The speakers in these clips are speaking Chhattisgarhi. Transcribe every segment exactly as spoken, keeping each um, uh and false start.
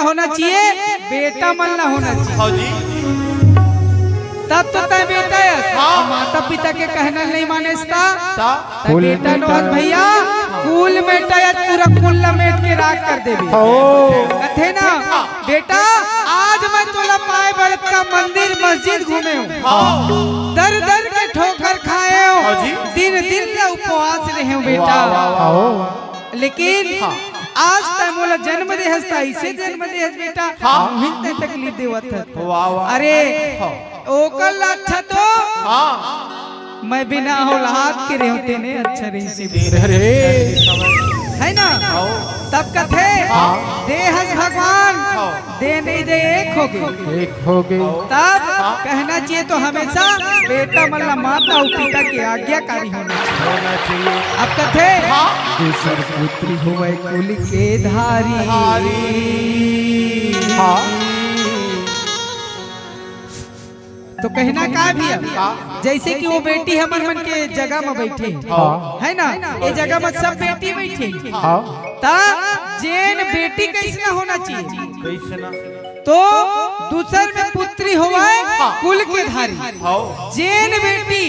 होना चाहिए, बेटा मन ला होना चाहिए। हाँ जी। तब तो तय बेटा है। हाँ। माता पिता के कहना नहीं माने ता। ता। तय कुल बेटा नोहस भैया, कुल मेटा या पूरा कुल लमेट के राख कर देबे। हो। कथे ना, हाँ। बेटा, आज मैं तोला पाए बर का मंदिर मस्जिद घूमे हूँ। हाँ। दर दर के ठोकर खाए हूँ। हाँ जी। दिन दिन का उपवास रहे हूँ बेटा। वाह, वाह, वाह, वाह। लेकिन हाँ। आज तय मोला जन्म दे हस, त ऐसे जन्म दे हस बेटा, हाँ। हम ही तय तकलीफ देवत हस। वाह, वाह। अरे, हाँ। ओकर ला अच्छा तो हाँ। मैं बिना औलाद के रहूं तेने अच्छा रही से। अरे। है ना? हाँ। तब कथे, हाँ। दे हस भगवान, हाँ। दे नहीं दे एक हो गए। एक हो गए। तब हाँ। कहना चाहिए तो हमेशा बेटा मन ला माता अउ पिता के आज्ञाकारी होना चाहिए। होना चाहिए। अब कथे, हाँ। दूसर पुत्री होवै कुल के धारी। धारी। हाँ। तो कहना का भी है? हाँ। जैसे कि वो बेटी हमर मन के जगह में बैठे हे, हाँ। है ना? ये जगह में सब बेटी बैठे हे। हाँ। त जेन बेटी कैसना होना चाहिए? कैसना? तो दूसर में पुत्री होवै, हाँ। कुल के धारी। हाँ। जेन बेटी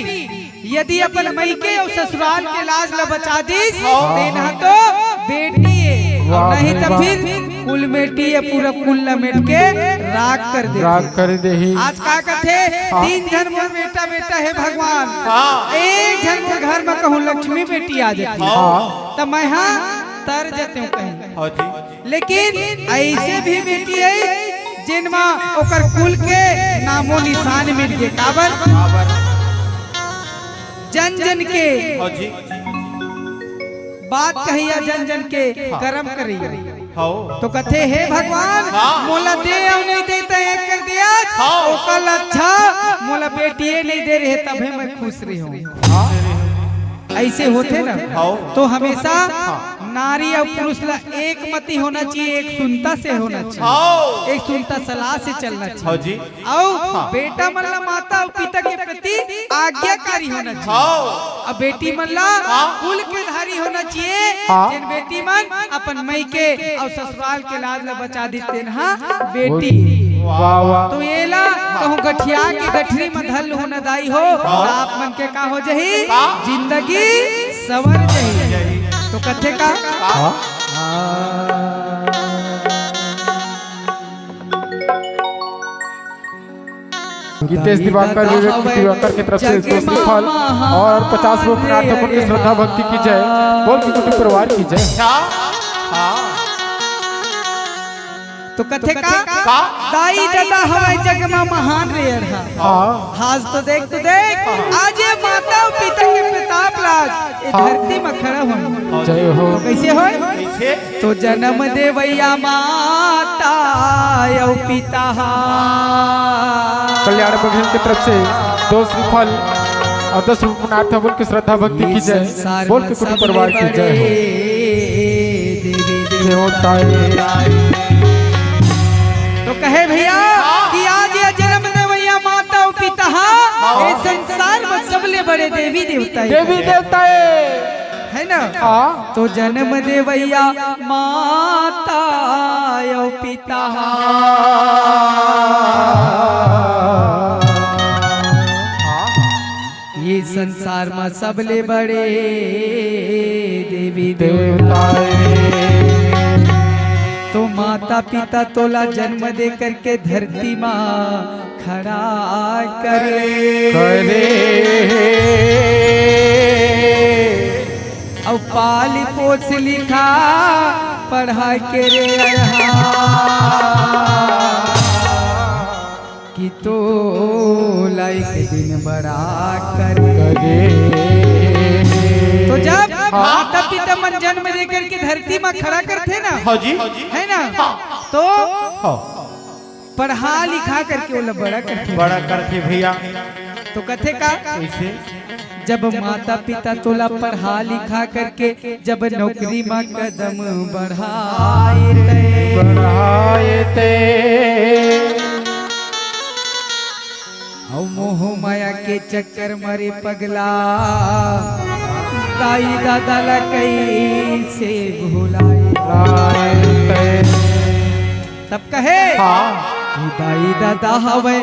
यदि अपन मइके अउ ससुराल के लाज ला बचा दिस, हाँ। तेन ह तो बेटी हे, वाह नहीं भाई त वाह। फिर कुल मेटी हे, पूरा कुल लमेट के राख कर देथे। राख कर देही। आज का कथे, हाँ। तीन झन मोर बेटा बेटा हे भगवान, हाँ। एक झन मोर घर में कहूँ लक्ष्मी बेटी आ जाती, हाँ। त मैं हा तर जतेंव कहीं। हाँ जी। लेकिन ऐसे भी बेटी है जिनमा ओकर कुल के नामो निशान मिट गे। काबर? काबर? जन जन के हाँ जी। बात कहिया, जन जन के हाँ। करम करिया। हाँ। तो कथे, हे भगवान, हाँ। मोला दे अउ नहीं दे त एक कर दिया, हाँ। ओकर अच्छा मोला बेटिए नहीं दे रहे, तभे मैं खुश रही हूँ। हाँ। ऐसे होथे ना, हाँ। तो हमेशा हाँ। नारी अउ पुरुष ला एक मति होना चाहिए, एक सुनता से होना चाहिए, हाँ। एक सुनता सलाह से चलना चाहिए। हाँ जी। अउ हाँ। बेटा मन ला माता अउ पिता के प्रति आज्ञाकारी होना चाहिए। हाँ। अउ बेटी मन ला हाँ। कुल के धारी होना चाहिए। हाँ। जेन बेटी मन अपन मइके अउ ससुराल के लाज ला बचा दी, तेन हा बेटी। वाह, वाह। तो एला कहूँ गठिया के गठरी में धर लुहू न दाई हो, हाँ। त आप मन के का हो जाही? का? जिंदगी सवर जाही। तो कथे का? का? हाँ। गीतेश दिवाकर, विवेक दिवाकर की तरफ से दो श्रीफल और पचास रुपये पुनाथ ठाकुर की श्रद्धा भक्ति की जय। बोल की कुटुंब परिवार की जय। अच्छा। हाँ। तो कथे का? का? दाई ददा हवय जग मा महान रे अरहा। हाँ। आज तो देख, तो देख, आज ये माता अउ पिता के प्रताप ला आज ये हाँ। धरती मा खड़ा होय। जय हो। तो कैसे होय? कैसे? तो जन्म देवैया माता अउ पिता हा। कल्याण बघेल की तरफ से दो श्रीफल और दस रुपये पुनाथ ठाकुर की श्रद्धा भक्ति की जय। बोल के कुटुंब परिवार की जय हो। देवताएं। तो कहे भैया कि आज ये जन्म देवैया माता अउ पिता हा, हाँ। ये संसार में सबले बड़े देवी देवता हे। देवी देवता हे। है ना? हाँ। तो जन्म देवैया माता अउ पिता हा। ये संसार मा सबले बड़े देवी देवता हे। तो माता पिता तोला जन्म दे करके धरती मा खड़ा करे। करे। अउ पाली पोस लिखा पढ़ा के रे अरहा। कि तोला एक दिन बड़ा करे। करे। तो जब हाँ। माता पिता मन जन्म दे करके धरती मा खड़ा करथे ना, हाँ जी। है ना? हाँ। तो हाँ। पढ़ा लिखा करके ओला बड़ा करथे। बड़ा करथे भैया। तो कथे का? कैसे? जब माता पिता तोला पढ़ा लिखा करके जब नौकरी मा कदम बढ़ाए ते। बढ़ाए ते। अउ मोह माया के चक्कर मा रे पगला, दाई ददा ला कैसे भुलाए ते। तब कहे हाँ। कि दाई ददा हवय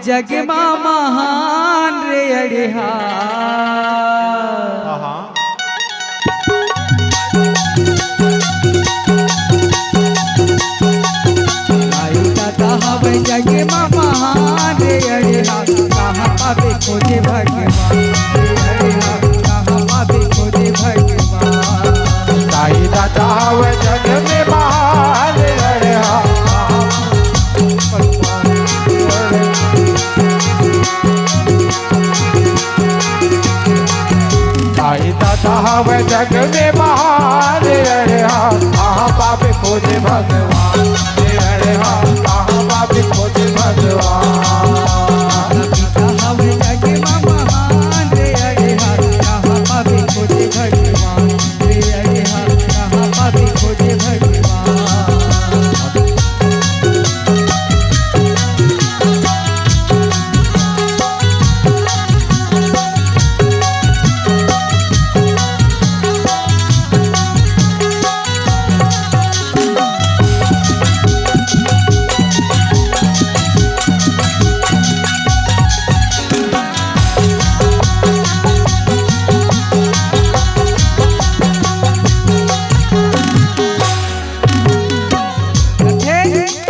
जग मा महान रे अड़िहा। हाँ, हाँ। दाई ददा हवय जग मा महान रे अड़िहा, कहाँ पाबे खोजे भगवान रे अड़िहा, कहाँ पाबे खोजे भगवान। दाई ददा हवय जग में महान रे अड़िहा, कहाँ पाबे खोजे भगवान। दाई ददा हवय जग में महान रे अड़िहा, कहाँ पाबे खोजे भगवान रे अड़िहा, कहाँ पाबे खोजे भगवान। पिता हवय जग मा महान रे अड़िहा, कहाँ पाबे खोजे भगवान रे अड़िहा, कहाँ पाबे खोजे भगवान। कथे,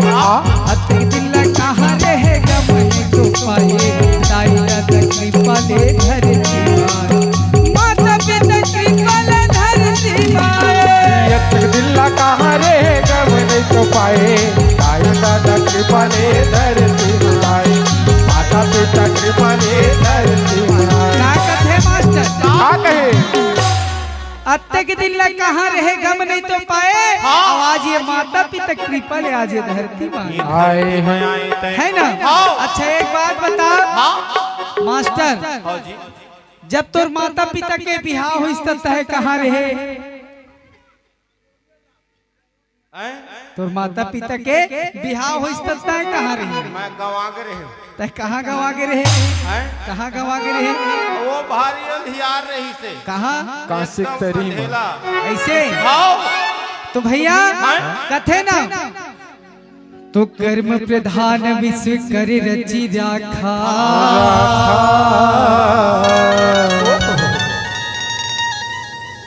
हाँ। अतेक दिन ला कहाँ रहे गम नइ तो पाए, दाई ददा कृपा ले धरती माए। माता पिता कृपा ले धरती माए। अतेक दिन ला कहाँ रहे गम नइ तो पाए, दाई ददा कृपा ले धरती माए। माता पिता कृपा ले धरती माए। का कथे मास्टर? का कहे? अतेक दिन ला कहाँ रहे गम नइ तो पाए, हाँ। अउ आज ये माता पिता कृपा ले आज ये धरती मा आए हैं। है ना? हाँ। अच्छा, एक बात बता हाँ। मास्टर, हाँ जी। जब तोर माता पिता के बिहाव होइस त तैं कहाँ रहे? हैं? तोर माता पिता के बिहाव होइस त तैं कहाँ रहे? मैं गंवा गे रहेंव। तैं कहाँ गंवा गे रहे? हैं? कहाँ गंवा गे रहे? वो भारी अंधियार रहिसे। कहाँ? कांसिक एकदम तरी में। अंधेला। अइसे? हाँ। तो भइया, हैं? कथे ना, तो कर्म प्रधान विश्व कर रचि राखा।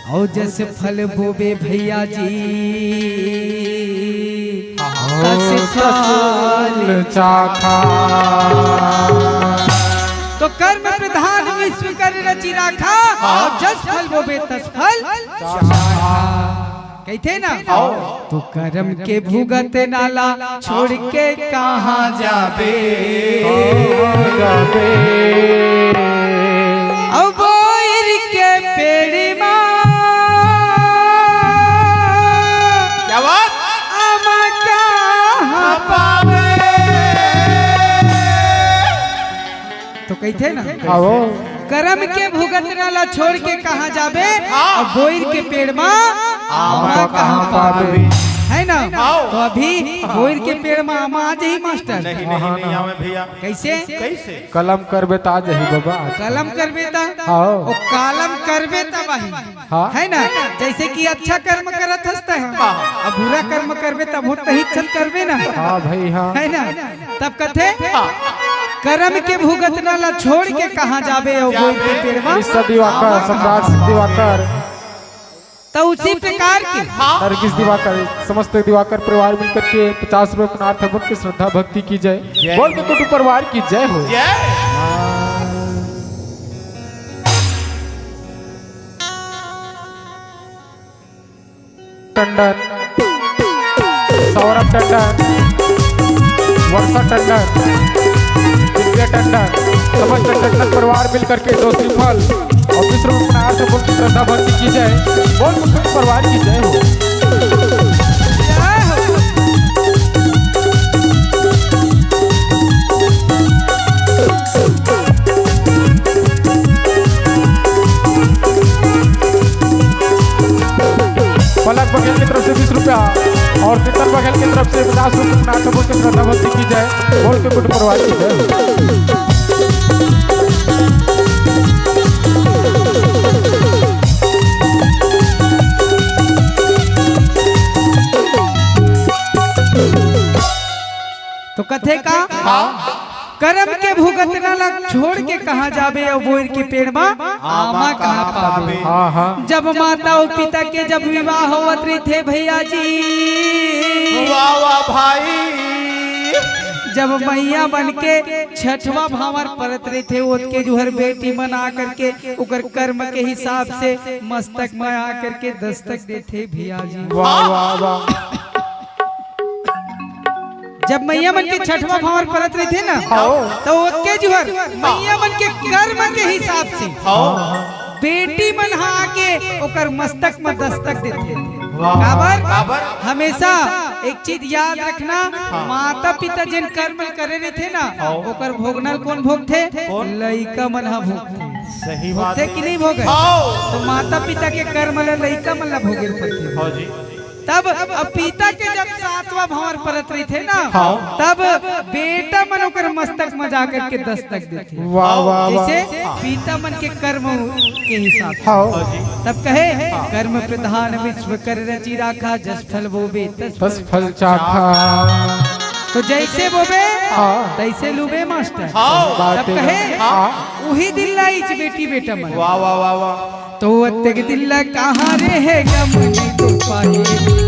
अउ जस फल बोबे भइया जी, तस फल चाखा। तो कर्म प्रधान विश्व कर रचि राखा, अउ जस फल बोबे तस फल चाखा। कहिथे ना? आओ। तो करम के भुगतना ला छोड़ के कहाँ जाबे? कहाँ जाबे? अउ बोइर के पेड़ मा। क्या बात? आमा कहाँ पाबे? तो कहिथे ना, आओ। करम के भुगतना ला छोड़ के कहाँ जाबे? हाँ। अउ बोइर के पेड़ मा आमा आमा कहाँ कहाँ पाबे? पाबे? है ना? आओ। तो अभी बोइर के पेड़ मा आमा आ जाही मास्टर। नहीं, नहीं, नहीं आवे भइया। कइसे? कइसे? कलम करबे त आ जाही बाबा। कलम करबे त? आओ। ओ कलम करबे त भाई। हाँ। है ना? जइसे कि अच्छा कर्म करत हस तैं, हाँ। अब बुरा कर्म करबे तभो तही चल करबे ना। हाँ भाई, हाँ। है ना? तब कथे, हाँ। करम के भुगतना ला छोड़ के कहाँ जाबे अउ बोइर के पेड़ मा? ईसा दिवाकर, सम्राट सिंह दिवाकर। तो उसी प्रकार के हाँ। नरगिस दिवाकर, समस्त दिवाकर परिवार मिलकर के पचास रुपए पुनार्थ अर्पण की श्रद्धा भक्ति की जय। जय। बोल के कुटुंब परिवार की जय हो। जय। टंडन, सौरभ टंडन, वर्षा टंडन, दिव्या टंडन, समस्त टंडन परिवार मिलकर के दो श्रीफल और विश्व में अपना आठ फूल की श्रद्धा भक्ति की जय। बोल कुटुंब परिवार की जय हो। पलक बघेल की तरफ से बीस रुपया और तीर्थन बघेल की तरफ से पचास रुपया, अपना आठ फूल की श्रद्धा भक्ति की जय। बोल के कुटुंब परिवार की जय हो। करम के भुगतना ला छोड़ के कहाँ जाबे, अउ बोइर के पेड़ मा आमा कहाँ पाबे। हाँ, हाँ। जब माता अउ पिता के जब विवाह होवत रहिथे भैया जी, वाह, वाह भाई। जब मइया मन के छठवाँ भाँवर परत रहिथे, ओतके जुहर बेटी मन आ करके ओकर कर्म के हिसाब से मस्तक मा आ करके दस्तक देथे भैया जी। वाह, वाह, वाह। जब मइया मन के छठवाँ भाँवर परत रहिथे ना, हाँ। त ओतके जुहर मइया मन के कर्म के हिसाब से हाँ। बेटी मन ह आके ओकर मस्तक म दस्तक देथे। वाह। काबर? काबर? हमेशा एक चीज याद रखना, हाँ। माता पिता जेन कर्म करे रहिथे ना, हाँ। ओकर भोगना ल कोन भोगथे? कोन? लइका मन ह भोगथे। सही बात। भोगथे कि नहीं भोगे? हाँ। तो माता पिता के कर्म ल लइका मन ल भोगे ल पड़थे। हाँ जी। तब अब पिता के जब सातवाँ भाँवर परत रहिथे ना, हाँ। तब बेटा मन ओकर मस्तक म जा करके दस्तक देथे। वाह, वाह, वाह। जैसे पिता मन के कर्म के हिसाब से। हाँ। तब कहे, हाँ। कर्म प्रधान विश्व कर रचि राखा, जस फल बोबे तस तस फल चाखा। तो जैसे बोबे, हाँ। तैसे लूबे मास्टर। हाँ। तब कहे, हाँ। उही दिन लाइच बेटी बेटा मन। वाह, वाह, वाह, वाह। तो अतेक दिन ला कहाँ रे हे गम नहीं तो पाए,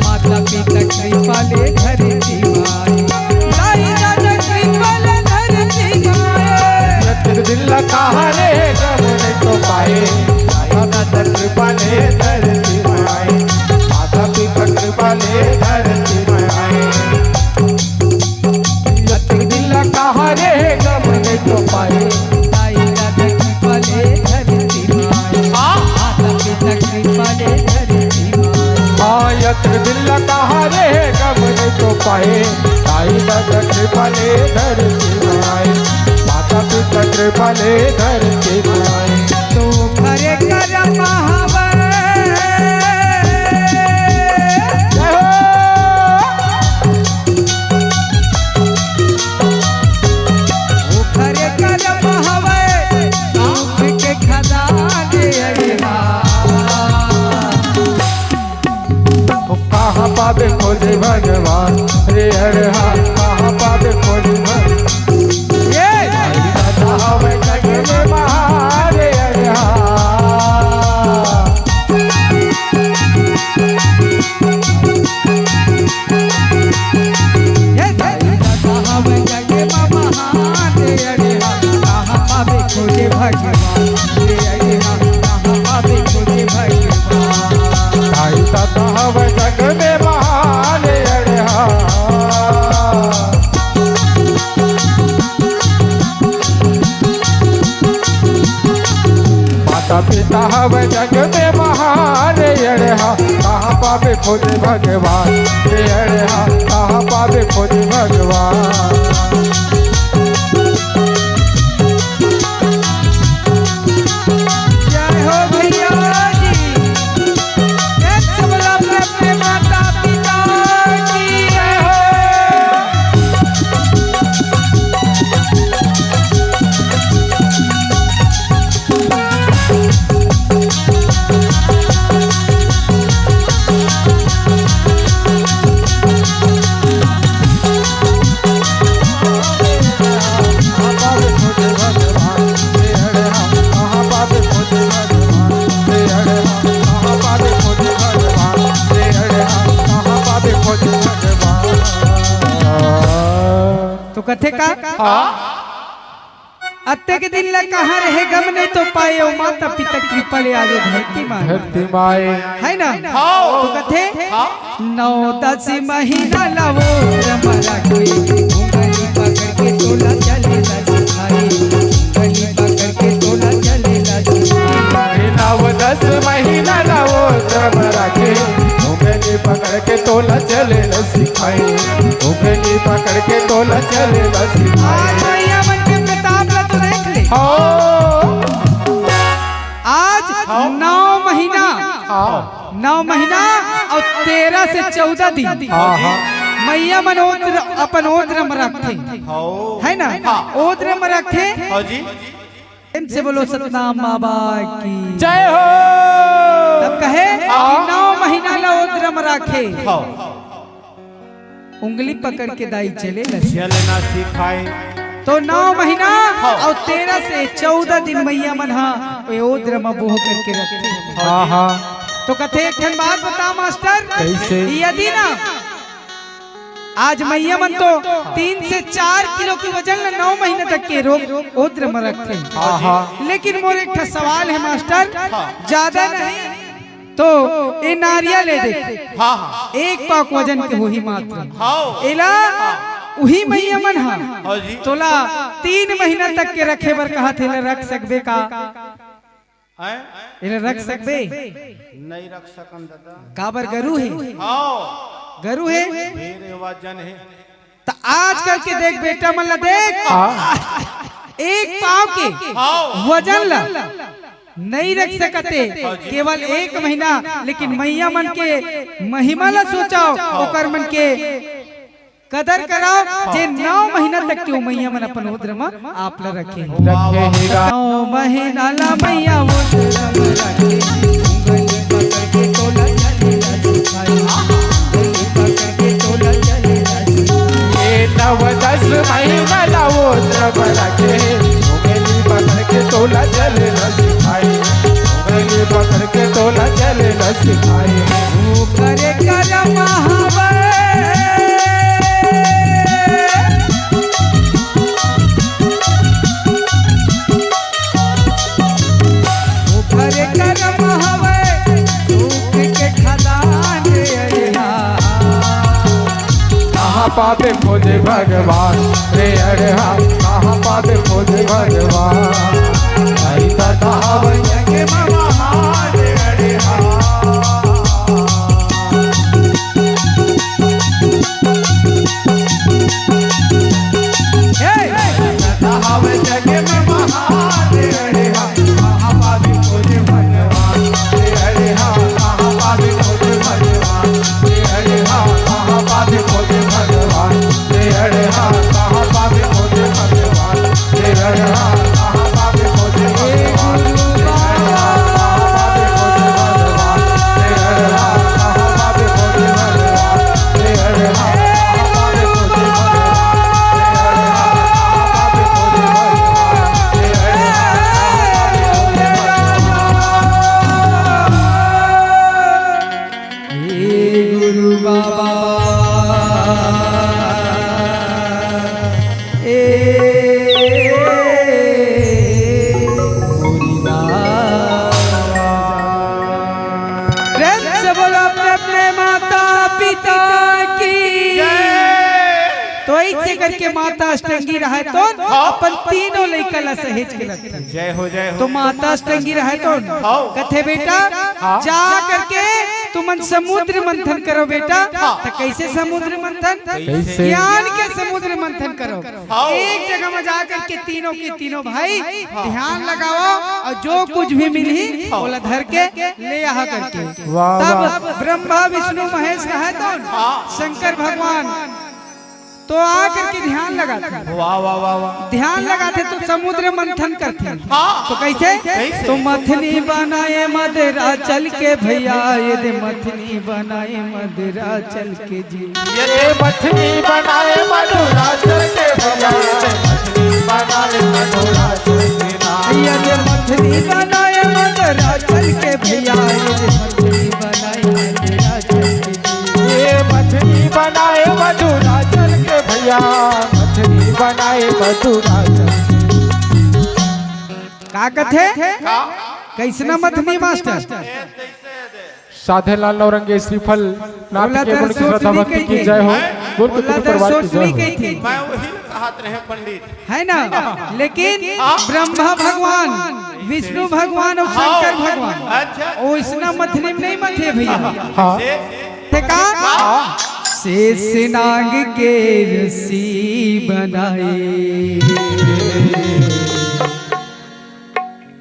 माता पिता कृपा ले धरती माए। दाई दादा कृपा ले धरती माए। अतेक दिन ला कहाँ रे हे गम नहीं तो पाए, दाई दादा कृपा ले धरती माए। माता पिता कृपा ले धरती माए। अतेक दिन ला कहाँ रे हे गम नहीं तो पाए, दाई दादा कृपा ले धरती माए। हाँ। माता पिता कृपा ले धरती माए। हाँ, अतेक दिन ला कहाँ रे हे गम नहीं तो पाए, दाई दादा कृपा ले धरती माए। माता पिता कृपा ले धरती माए। तो खरे करम हवय। जय हो। ओखरे करम हवय, सुख के खदान अड़हा। कहाँ पाबे खोजे भगवान रे अड़हा, कहाँ पाबे खोजे भगवान। ये हवय जग में महान रे अड़हा। हे दाई दादा हवय जग म महान रे अड़हा, कहाँ पाबे खोजे भगवान रे अड़हा, कहाँ पाबे खोजे भगवान। दाई दादा हवय जग में महान रे अड़हा। माता पिता हवय जग में महान रे अड़हा, कहाँ पाबे खोजे भगवान रे अड़हा, कहाँ पाबे खोजे भगवान। जय हो भैया जी। प्रेम से बोला अपने अपने माता पिता की जय हो। तो कथे का? हाँ। अतेक दिन ला कहाँ रहे गम नहीं तो पाए, ओ माता पिता कृपा ले आजे धरती माए। धरती माए। है ना? हाँ। तो कथे, हाँ। नौ दस महीना ला वो रम राखे, उंगली पकड़ के तोला चले ला सिखाए, उंगली पकड़ के तोला चले ला सिखाए। नौ दस महीना ला वो रम राखे, उंगली पकड़ के तोला चले ला सिखाए, उंगली पकड़ के तोला चले ला सिखाए। आज भैया मन के प्रताप ला तो देख ले। हाँ। आज हाँ। नौ महीना, हाँ। नौ महीना अउ तेरह से चौदह दिन हाँ, हाँ। मइया मन ओत र-, अपन ओत रम रखथे। हाँ। है ना? हाँ। ओत रम रखथे। हाँ जी। प्रेम से बोलो सतनाम बाबा की जय हो। तब कहे हाँ। कि नौ महीना ला ओत रम राखे। हाँ। उंगली पकड़ के दाई चले ला। चलना सिखाए। तो नौ महीना हाँ। अउ तेरह से चौदह दिन मइया मन ह ओए ओद्र म बोह करके रखथे। हाँ, हाँ। तो कथे एक ठन बात बता मास्टर, कैसे? यदि ना आज मइया मन तो तीन से चार किलो के वजन ल नौ महीना तक के रोग ओद्र म रखथे। हाँ, हाँ। लेकिन मोर एक ठा सवाल हे मास्टर, हाँ। ज्यादा नहीं, तो ए नारियल ए देख, हाँ, हाँ। एक पाव के वजन के होही मात्र। हाँ। एला उही मइया मन ह हाँ जी। तोला तीन महीना तक के रखे बर कहा थे, एला रख सकबे का? हैं? एला रख सकबे? नहीं रख सकन दादा। काबर गरू हे? हाँ। गरू हे? वीर वजन हे। त आजकल के देख बेटा मन ला देख, हाँ। एक पाव के हाँ। वजन ला नहीं रख सकते, केवल एक महीना। लेकिन मइया मन के महिमा ला सोचव, ओकर मन के कदर करव, जे नौ महीना तक के ओ मइया मन अपन ओद्र म आप ला रखे। रखे हे गा। नौ महीना ला मइया ओद्र म रखे, उंगली पकड़ के तोला चले ला सिखाए, उंगली पकड़ के तोला चले ला सिखाए। ए नव दस महीना ला ओद्र म रखे, उंगली पकड़ के तोला चले ला सिखाए, उंगली पकड़ के तोला चले ला सिखाए। ओकरे करम हवय। ओकरे करम हवय, सुख के खदान अइहा। कहाँ पाबे खोजे भगवान रे अड़हा, कहाँ पाबे खोजे भगवान। आई दादा हवय जग में महान अड़हा। हे गुरु बाबा, ए गुरु बाबा। प्रेम से बोलो अपने अपने माता पिता की। जय। तो ऐसे करके माता अष्टंगी रहे तो हाँ। अपन तीनों लइका ला सहेज के रखथे। जय हो, जय हो। तो माता अष्टंगी रहे तो हाँ। कथे बेटा हाँ। जा करके तुमन समुद्र मंथन करो बेटा। हाँ। तो कैसे समुद्र मंथन? कैसे? ज्ञान के समुद्र मंथन करो। हाँ। एक जगह में जा करके तीनों के तीनों भाई हाँ। ध्यान लगाओ और जो कुछ भी मिलही हाँ। ओला धर के ले आहा करके। वाह, तब वाह। ब्रह्मा विष्णु महेश रहे तो हाँ। शंकर भगवान तो आ करके ध्यान लगाथे। वाह, वाह, वाह, वाह। ध्यान लगाथे तो समुद्र मंथन करथे। हाँ। तो कैसे? कैसे? तो मथनी बनाए मदरा चल के भैया, ये दे मथनी बनाए मदरा चल के जी। ये दे मथनी बनाए मदरा चल के भैया, ये दे मथनी बनाए मदरा चल के ना। ये दे मथनी बनाए मदरा चल के भैया, ये दे मथनी बनाए मदरा चल के जी। ये मथनी बनाए मदरा चल के भैया, मथनी बनाए मदरा चल के। का कथे? का? कैसना मथनी मास्टर? साधन लाल नौरंगे श्रीफल नाथ बोला के गुण की दरसों श्रद्धा सुनी भक्ति की कही जय हो। थी। गुरु बोला कुटुंब परिवार दरसों की जय सुनी हो। कही थी। मैं वही कहात रहे पंडित। है ना? लेकिन हाँ। ब्रह्मा भगवान, विष्णु भगवान और शंकर भगवान, अच्छा। ओइसना मथनी में नहीं मथे भैया। हाँ। से ते का? हाँ। शेष नाग के रस्सी बनाए।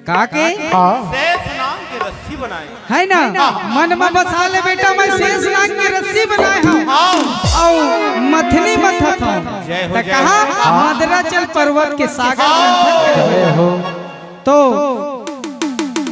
का के? हाँ। शेष नाग के रस्सी बनाए। है ना? हाँ। मन में बसा ले बेटा, मैं शेष नाग के रस्सी बनाए हूँ। हाँ। और मथनी मथत हूँ। जय हो, त जय कहा? हो। हाँ। मदराचल पर्वत के सागर हाँ। मंथन करे। जय हो। तो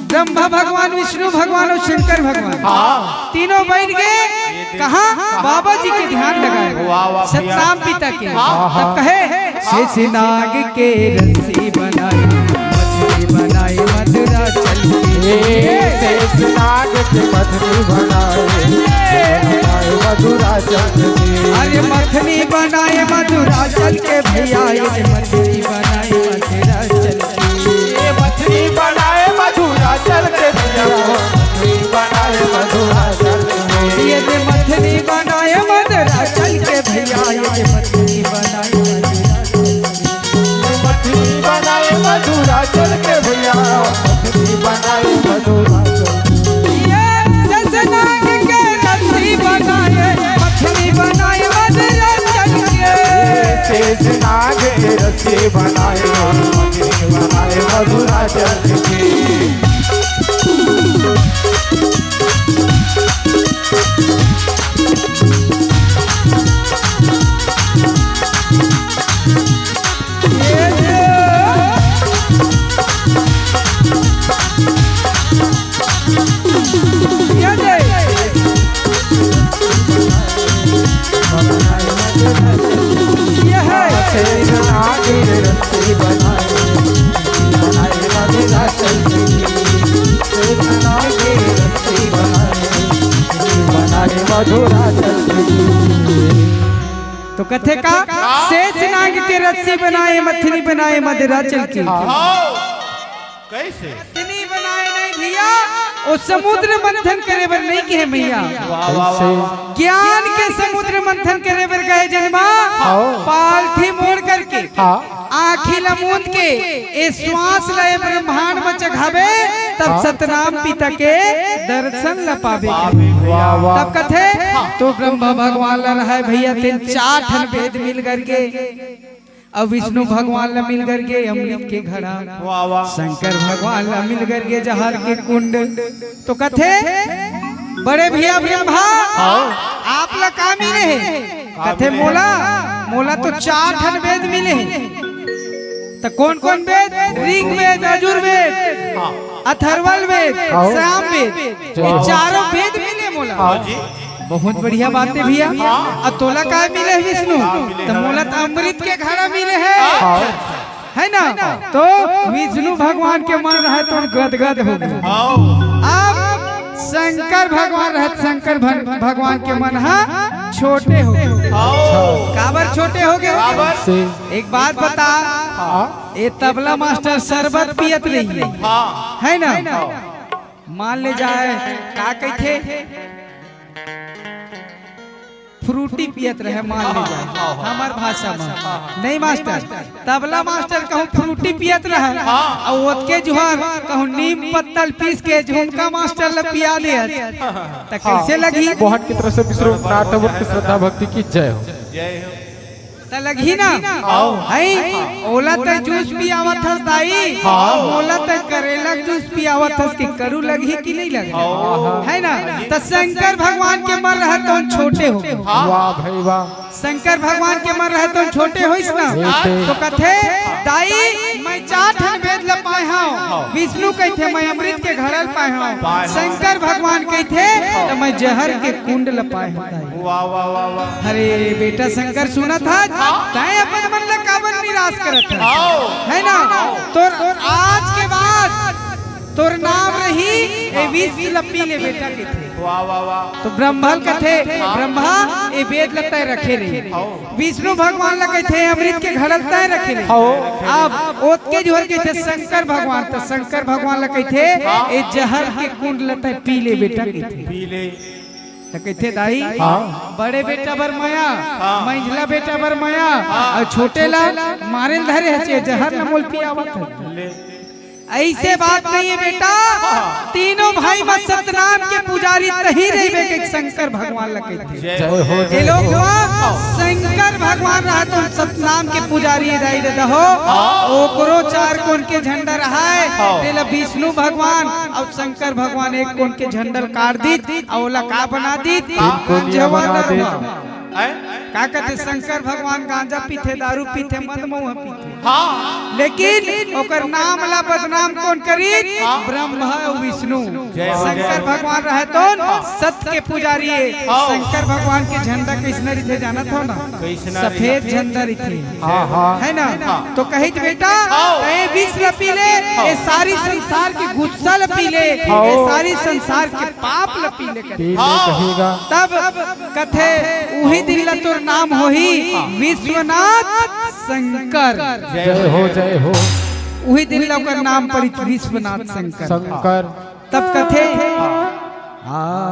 ब्रह्मा भगवान, विष्णु भगवान और शंकर भगवान हाँ। तीनों बैठ गए। ये कहाँ? बाबा जी के ध्यान लगाए। वाह, वाह, भैया। सतनाम पिता के। हाँ। तब कहे, शेष नाग के रस्सी बनाए, मछली बनाए मधुरा चल के। शेष नाग के मछली बनाए, बनाए मधुरा चल के। अरे मछली बनाए मधुरा चल के भैया, ये मछली बनाए मधुरा चल के। ये मछली बनाए मधुरा चल के भैया, मछली बनाए मधुरा चल के। ये दे मछली बनाए मधुरा चल के भैया, ये दे मछली बनाए मधुरा चल के। मछली बनाए मधुरा चल के भैया, मछली बनाए मधुरा चल के। ये शेष नाग के रस्सी बनाए, मछली बनाए मधुरा चल के। शेष नाग के रस्सी बनाए, मछली बनाए मधुरा चल के। तो कथे का, शेष नाग के रस्सी बनाए, मछली बनाए मधुरा चल के। हाँ। कैसे? मछली बनाए नहीं भैया, वो समुद्र मंथन करे बर नहीं कहे भैया। वाह, वाह, वाह, वाह। ज्ञान के समुद्र मंथन करे बर गए जनमा, हाँ। पालथी मोड़ करके, हाँ। आँखी ला मूंद के, ए श्वास ला ए ब्रह्मांड में चघाबे, तब हाँ। सतनाम पिता के दर्शन ला पाबे। वाह, वाह, वाह। तब कथे, हाँ। तो ब्रह्मा भगवान ला रहे भैया, तेन चार ठन भेद मिल करके, अब विष्णु भगवान ला मिल करके अमृत के घड़ा, वाह, वाह। शंकर भगवान ला मिल करके जहर के कुंड। तो कथे, बड़े भैया ब्रह्मा, हाँ। आप ला का मिले हे? का कथे, मिले? मोला, मोला तो चार ठन वेद मिले हे। त कौन कौन वेद? ऋग्वेद, यजुर्वेद, हाँ। अथर्वल वेद, हाँ। सामवेद, जय ये हो। चारों वेद मिले मोला। हाँ जी। बहुत बढ़िया बात हे भैया। हाँ। अब तोला का मिले हे विष्णु? हाँ, मिले त हे। मोला त अमृत के घड़ा मिले हे। हाँ। है ना? तो विष्णु भगवान के मन रहे तो गदगद हो गए। हाँ। अब शंकर भगवान रहे, शंकर भन-, भगवान के मन हा छोटे हो गए। हाँ। काबर छोटे हो गए? काबर? से। एक बात बता, हाँ। ये तबला मास्टर शरबत पियत रही है, हाँ। है ना? हाँ। मान ले जाए, का कहिथे? फ्रूटी पियत रहे, मान ले जाए, हाँ, हाँ, हाँ। हमर भाषा में। हाँ, हाँ। नहीं मास्टर, तबला मास्टर कहूँ फ्रूटी पियत रहे, हाँ। अउ ओतके जुहार कहूँ नीम पत्तल पीस के झुमका मास्टर ल पिया दे, हाँ, हाँ, हाँ। त कैसे हाँ। लगही? मोहन की तरफ से विष्णु नाथ ठाकुर की श्रद्धा भक्ति की जय हो। जय हो। त लगही ना? आओ। है? ओला त जूस पियावत हस दाई, हाँ। मोला त करेला जूस पियावत हस, कि करू लगही कि नहीं लगही? हाँ। है ना? त शंकर भगवान के मन रहे तो छोटे हो गए। हाँ। वाह भाई वाह। शंकर भगवान के मन रहे तो छोटे होइस ना? छोटे। तो कथे, दाई, मैं चार ठन भेद ल पाए हव। हाँ। विष्णु कहिथे, मैं अमृत के घड़ा ल पाए हव। पाए हव। शंकर भगवान कहिथे, हाँ। त मैं जहर के कुंड ल पाए हव, दाई। वाह, वाह, वाह, वाह। अरे बेटा शंकर, सुनत हस? हाँ। तैं अपन मन ला काबर निराश करत हस? हाँ। है ना? हाँ। तोर आज के बाद तोर नाम रही, ए हाँ। विष ल पी ले बेटा कहिथे। वाह, वाह, वाह। तो ब्रह्मा ल कथे, हाँ। ब्रह्मा, ए वेद ल तैं रखे रही। हाँ। विष्णु भगवान ल कहिथे, अमृत के घड़ा ल तैं रखे रही। हाँ। अब ओतके जुहार कहिथे शंकर भगवान, त शंकर भगवान ल कहिथे, हाँ। ए जहर के कुंड ल तैं पी ले बेटा कहिथे। पी ले। त कहिथे, दाई, हाँ। बड़े बेटा बर मया, हाँ। मंझला बेटा बर मया, हाँ। अउ छोटे ला मारे ल धरे हस, जहर ल मोला पियावत हस। ले। अइसे बात नहीं हे बेटा, हाँ। तीनों भाई म सतनाम के पुजारी तहीं रहिबे कहिके शंकर भगवान ल कहिथे। जय हो, ए लोग हुआ, शंकर भगवान रहे तो सतनाम के पुजारी दाई ददा हो, हाँ। ओकरो चार कोन के झंडा रहे, हाँ। तेला विष्णु भगवान अउ शंकर भगवान एक कोन के झंडा ल काट दीस, अउ ओला का बना दीस? तीन कोनिया बना दीस। हैं? का कहिथे, शंकर भगवान गांजा पीथे, दारू पीथे, मद मउहा पीथे। हाँ। लेकिन ओकर नाम ला बदनाम कोन करिस? हाँ। ब्रह्मा अउ विष्णु। जय हो, जय शंकर हो। भगवान रहे तो हाँ। सत्य के पुजारी हे। हाँ। शंकर भगवान के झंडा कइसना रहिथे जानत हो ना? कइसना सफेद रहिथे? झंडा रहिथे। हाँ, हाँ। है ना? हाँ। तो कहिस बेटा, हाँ। तैं विष ल पी ले, हाँ। ये सारी संसार के गुस्सा ल पी ले, हाँ। ये सारी संसार के पाप ल पी ले कथे। पी ले हाँ। कहेगा। तब कथे उही दिन ला तोर नाम होही हाँ। विश्वनाथ शंकर। जय हो, जय हो। उही दिन ला ओकर नाम पड़िस विश्वनाथ शंकर। शंकर। तब कथे हाँ।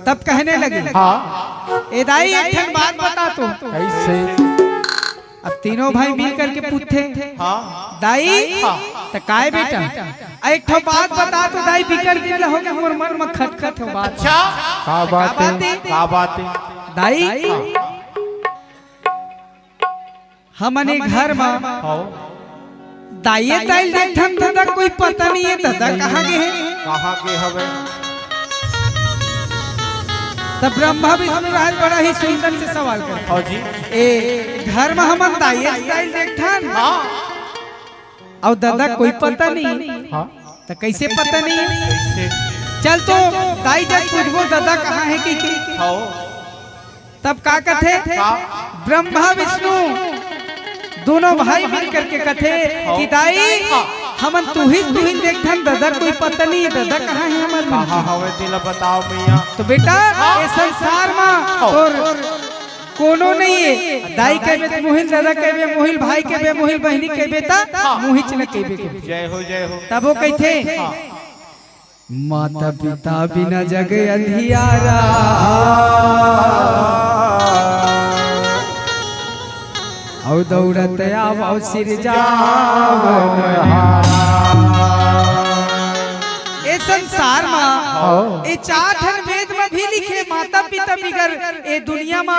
तब कहने लगे हाँ। ए दाई, एक ठन बात बता तो। कइसे? अब तीनों भाई मिल करके पूछथे, हाँ। दाई, हाँ। त काय बेटा? अ, एक ठो बात बता तो दाई, बिकट दिन ले होगे मोर मन म खटखट हो बात। अच्छा। का बात हे? का बात हे? दाई, हाँ। हमन ए घर म हाँ। दाई ए दाई ल देखथन, ददा कोई पता नइ हे, ददा कहाँ गे हे? कहाँ गे हवे? त ब्रह्मा विष्णु रहत बड़ा ही सुंदर से सवाल करे। हाँ जी। ए घर म हमन दाई ए दाई ल देखथन। हाँ। अउ ददा कोई पता नइ हे। हाँ। त कइसे पता नइ हे? कइसे? चल तो दाई जग पूछबो ददा कहाँ हे कहिके। हाँ। तब का कथे? का? ब्रह्मा विष्णु दूनों भाई मिल करके कथे हाँ। कि दाई, हाँ। हमन तुहिच तुहिच देखथन, ददा कोई पता नइ, ददा कहाँ हे हमर मन कहाँ के? हवे तेला बताव भैया। तो बेटा, हाँ। ए संसार म हाँ। तोर कोनो नइ हे। दाई कहिबे त मुहिल, ददा कहिबे मुहिल, भाई कहिबे मुहिल, बहिनी कहिबे त हाँ। मुहिच ल कहिबे कहिबे। जय हो, जय हो। तब ओ कहिथे, हाँ। माता पिता बिना जग अंधियारा, अउ दौड़त आवव सिरजावनहारा। ए संसार म, हाँ। ए चार ठन वेद म भी लिखे, माता पिता बिगर ए दुनिया म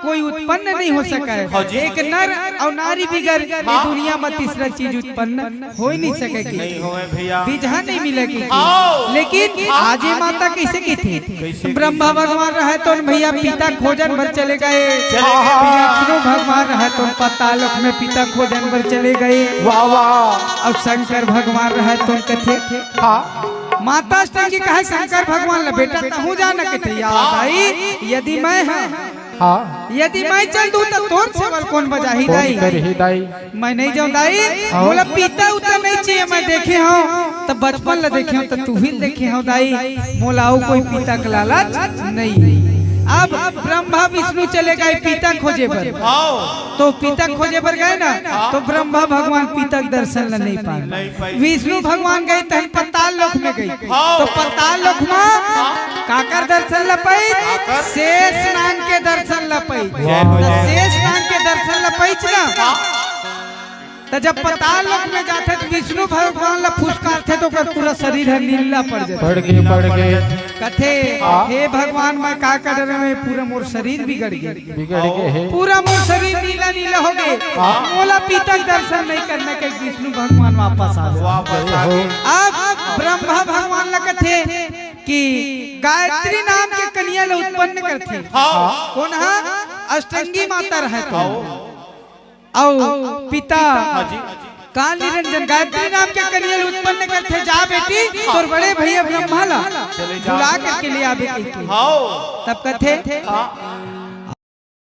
कोई उत्पन्न नइ हो सकय। हाँ जी। एक नर अउ नारी बिगर ए हाँ। दुनिया म तीसरा चीज उत्पन्न हो ही नइ सकय कि नइ होवय भैया। बिजहा नइ मिलय कि। आओ। लेकिन हाँ। आज ए माता कइसे कहिथे? कइसे? ब्रह्मा भगवान रहय तोन भैया पिता खोजन बर चले गय। चले गय भैया। विष्णु भगवान रहय तोन पताल लोक में पिता खोजन बर चले गय। वाह, वाह। अउ शंकर भगवान रहय तोन कथे। हाँ। माता अष्टंगी कहय शंकर भगवान ल, बेटा तहूँ जा न कथे, या हाँ। दाई, यदि मैं ह हाँ। यदि मैं चल दूं त तोर सेवा ल कोन बजाही कोन दाई? करही दाई? मैं नइ जांव दाई, हाँ। मोला पिता उता नइ चाहिए, मैं देखे हंव त बचपन ल देखे हंव त तुहिल देखे हंव दाई, मोला अउ कोई पिता के लालच नइ हे। अब ब्रह्मा विष्णु चले गय पिता खोजे बर, हाँ। तो पिता खोजे बर गय ना, हाँ। तो ब्रह्मा भगवान पिता के दर्शन ल नइ पाय। नइ पाय। विष्णु भगवान गय तहन पताल लोक में गय, हाँ। तो पताल लोक में हाँ। काकर दर्शन ल पाइस? काकर? शेष नांग के दर्शन ल पाइस। जय हो, त जय हो। शेष नांग के दर्शन ल पाइस ना। हाँ। त जब पताल लोक में जाथे त विष्णु भगवान ल फुसकारथे त ओकर पूरा शरीर ह नीला पड़ जाथे। पड़ गे, पड़ गे। कथे, हाँ। हे भगवान, मैं का कर डरे में पूरा मोर शरीर बिगड़ गे। बिगड़ गे हे। पूरा मोर शरीर नीला नीला हो गे। हाँ। मोला पिता के दर्शन नइ करना कहिके विष्णु भगवान वापस आ जाथे। वापस आ गे। अब ब्रह्मा भगवान ल कथे कि गायत्री नाम के कन्या ल उत्पन्न करथे। हाँ। कोन ह? अष्टंगी माता रहय तो। हाँ। अउ पिता हाँ जी। काल निरंजन गायत्री नाम के कन्या ल उत्पन्न करथे, जा बेटी, तोर बड़े भैया ब्रह्मा ला चले जा। बुला करके ले आबे कहिके। हाँ। तब कथे, हाँ।